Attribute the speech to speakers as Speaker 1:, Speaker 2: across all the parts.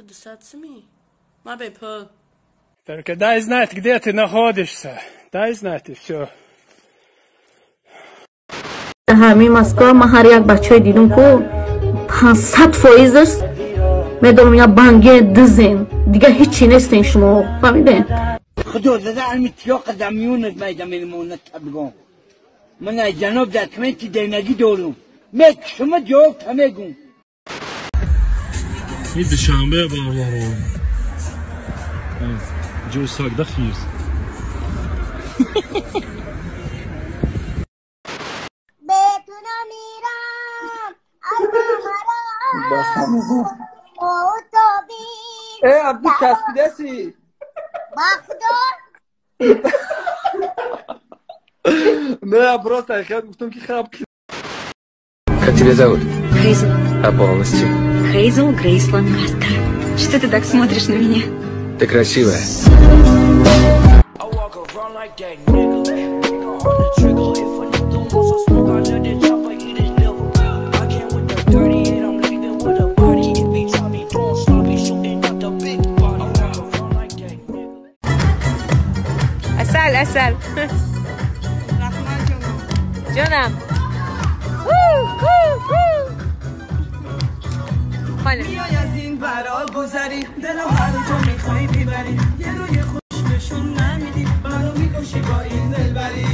Speaker 1: Ту 200 сми? Ма бепул.
Speaker 2: Только дай знать, где ты находишься. Дай знать, и все.
Speaker 3: Ҳамин Москва ман ҳар як бачае дидум ку 500% аст. Медонам я банге дизен. Дига ҳичи нестен шумо. Фаҳмиден?
Speaker 4: Худо зада ами тиёқ замиёнат майдамелмонат табгон. Ман ай ҷаноб документи денагӣ дорум. Мекшума ҷавоб тамегум.
Speaker 5: Ин душанбе бародаро. Ҷои сагда хирс.
Speaker 6: Абду часпидаси? Не, просто я гуфтам ки хаб.
Speaker 7: Как тебя зовут?
Speaker 8: Хейзел.
Speaker 7: А полностью?
Speaker 8: Хейзел Грейс Ланкастер. Что ты так смотришь на меня?
Speaker 7: Ты красивая.
Speaker 9: Асал, асал. Ҷонам.
Speaker 10: میای از این ورا گذری دلو هر جا میخوای میبری یه روی خوش نشون نمیدی منو میکشی با این دلبری.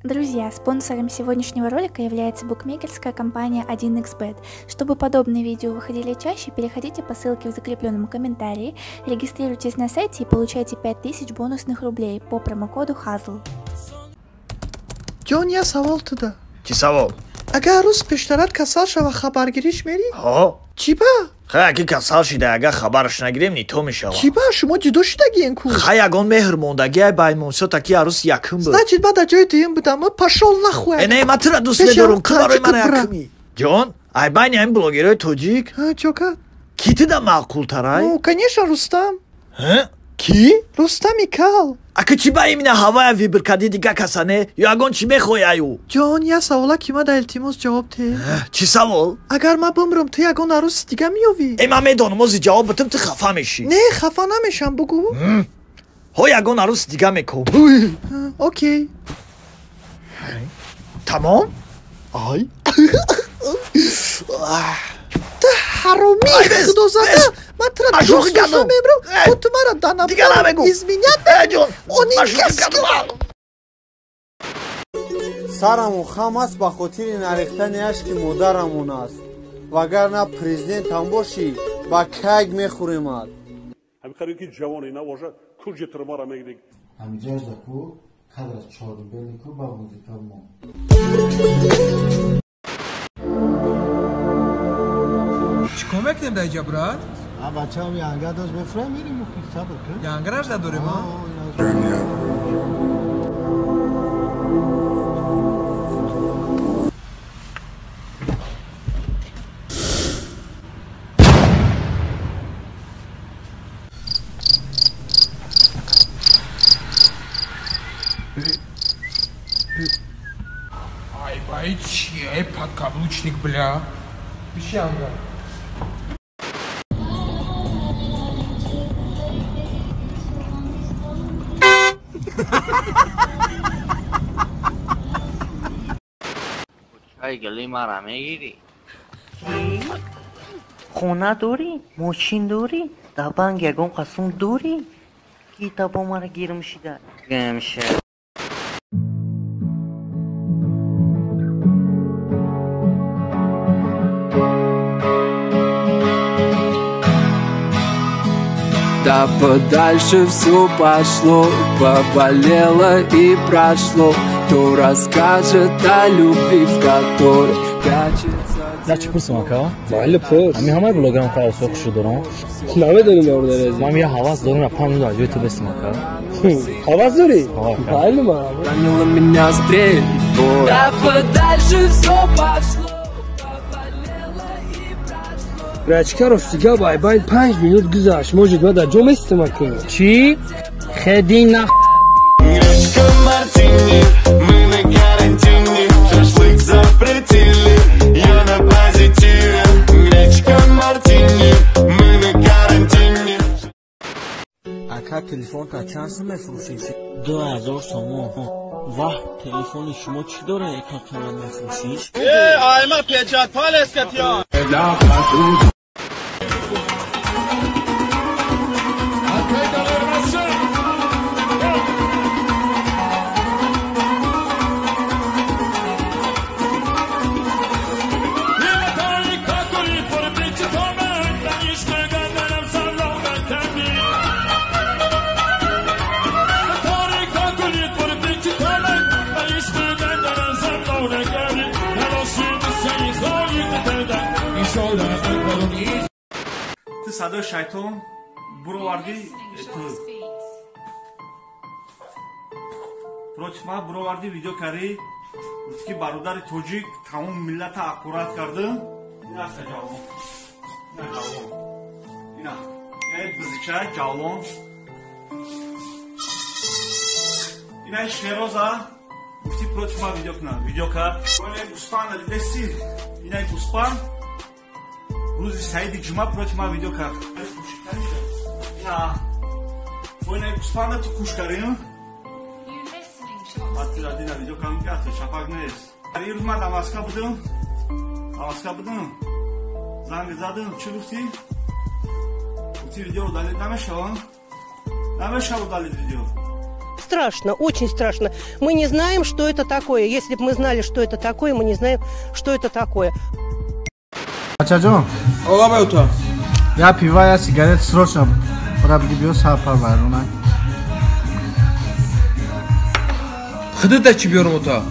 Speaker 11: Друзья, спонсором сегодняшнего ролика является букмекерская компания 1xBet. Чтобы подобные видео выходили чаще, переходите по ссылке в закрепленном комментарии, регистрируйтесь на сайте и получайте 5000 бонусных рублей по промокоду HAZL.
Speaker 12: Ҷон, я савол туда.
Speaker 13: Чӣ савол?
Speaker 12: Агар рӯз пештарат касал шава, хабаргириш мерӣ?
Speaker 13: Ҳо.
Speaker 12: Чӣ ба?
Speaker 13: Хай, аки касал шида, агар хабараш нагирем, нито мешава.
Speaker 12: Чӣ ба? Шумо ҷудо шидагиен ку?
Speaker 13: Хай, ягон меҳр мондагиай баймонсо таки арӯс якум буд.
Speaker 12: Значит, ман дар ҷои дуюм будам. Пошёл нахуй.
Speaker 13: Э, не, ман тура дӯст медорум, ту барои ман якумӣ. Ҷон, ай байни ҳамин блогерҳои тоҷик?
Speaker 12: Чё кард?
Speaker 13: Ки туда маъқултарай?
Speaker 12: Ну, конечно, Рустам.
Speaker 13: Ки?
Speaker 12: Рустами кал.
Speaker 13: Ака чӣ ба имина ҳавая выбор кардӣ, дига каса не? Ё ягон чӣ мехоҳӣ аю?
Speaker 12: Ҷон, я савола ки ма да илтимос ҷавоб те.
Speaker 13: Чӣ савол?
Speaker 12: Агар ма бимрам, ту ягон арӯси дига меёвӣ?
Speaker 13: Э, ман медонам, ози ҷавоб битам, ту хафа мешӣ.
Speaker 12: Не, хафа намешам, бугӯ.
Speaker 13: Ҳо, ягон арӯси дига мекоб.
Speaker 12: Окей.
Speaker 13: Тамом? Ай.
Speaker 12: Ту ҳаромӣ, худозада. Ман тура дӯст мебарам, бо ту мара данаб изменять.
Speaker 14: Сарамон хам аст ба хотири нарехтани ашки модарамон аст, вагарна президентам бошӣ, ба кайг мехӯремад.
Speaker 15: Ҳамин ки ҷавоне навожа куҷи турмара мегирӣ.
Speaker 16: Ҳамиҷажда ку кадр чорбели ку ба музика мо.
Speaker 6: Чикор мекунем дар инҷа, брат?
Speaker 16: А бачаам янга дошт бефурам, мерим сабр кун.
Speaker 6: Янгараш надорем, а? Ай, бай, чи, ай, подкаблучник, бля. Пиши янга.
Speaker 17: чой гили мара мегирӣ?
Speaker 18: Хона дорӣ? Мошин дорӣ? Дар банк ягон қасум дорӣ? Ки табо мара гирм шида? Гамша.
Speaker 19: Да подальше все пошло, поболело и прошло. Кто расскажет о любви, в которой прячется...
Speaker 5: Да чӣ пурсам, ака?
Speaker 6: Майли, пурс.
Speaker 5: Ами ҳамаи блогерам ка арӯсҳо хушу дорам.
Speaker 6: Намедонем, бародари азиз.
Speaker 5: Ман я ҳавас дорам, 5 минут аз ҷои ту бестам, ака.
Speaker 6: Ҳавас дорӣ? Майли, ман.
Speaker 19: Ранила меня стрельбой. Да подальше все пошло.
Speaker 6: Рачка, ростига, байбайн 5 минут гузашт. Может, ман дар ҷо местам, ака.
Speaker 5: Чӣ? Хеди на
Speaker 20: Гречка мартини, мы на карантине, шашлык за
Speaker 17: Телефонта чанд сум мефурӯшӣ? 2000 сомон. Ваҳ, телефони шумо чӣ дора, яка қимат мефурӯшиш?
Speaker 20: Э, айма печат палескатиён.
Speaker 15: Ту садои шайтон буровардӣ, ту против ма буровардӣ, видео кардӣ, гуфтӣ ки бародари тоҷик тамоми миллата аққурат кардым. Ина ҷавлон, ина ҷавлон, ина ина бизича ҷавлон, ина Шероза гуфтӣ против ма видео кунам, видео кард. Ина гуспанда дидеси, ина гуспанд рӯзи саиди ҷума против ма видео кард. Ина ина гуспанда ту куш кардӣ, дина видео кардам ки асли шапак нест. Ин рӯз ман дар Москва будам, дар Москва будам, занг задам, чӣ гуфтӣ? Гуфтӣ видео удалить намешавад, намешавад удалить видео.
Speaker 21: Страшно, очень страшно. Мы не знаем, что это такое. Если бы мы знали, что это такое, мы не знаем, что это такое.
Speaker 16: Бачаҷон,
Speaker 6: Ола,
Speaker 16: я пива, я сигарет срочно бара биги, биё, сар вайрона.
Speaker 6: Худата чӣ биёрам, ота?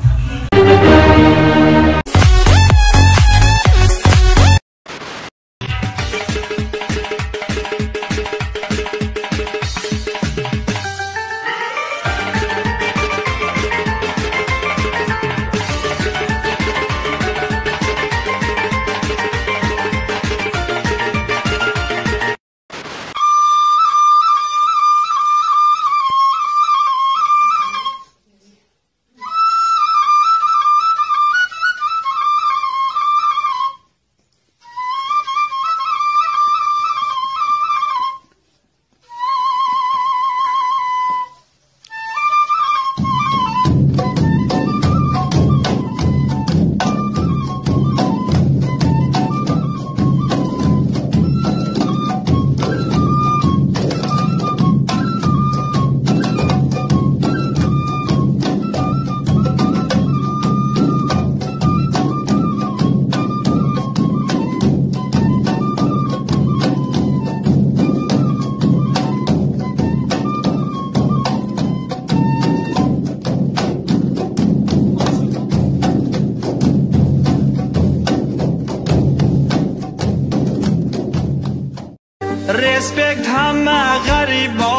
Speaker 10: Респект ҳама ғарибо,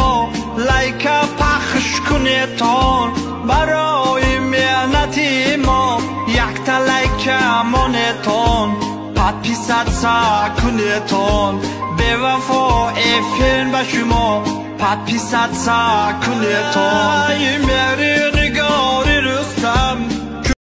Speaker 10: лайка пахш кунетон. Барои меҳнати мо якта лайка монетон, подписаться кунетон. Бевафо эфир ба шумо, подписаться кунетон. Мери.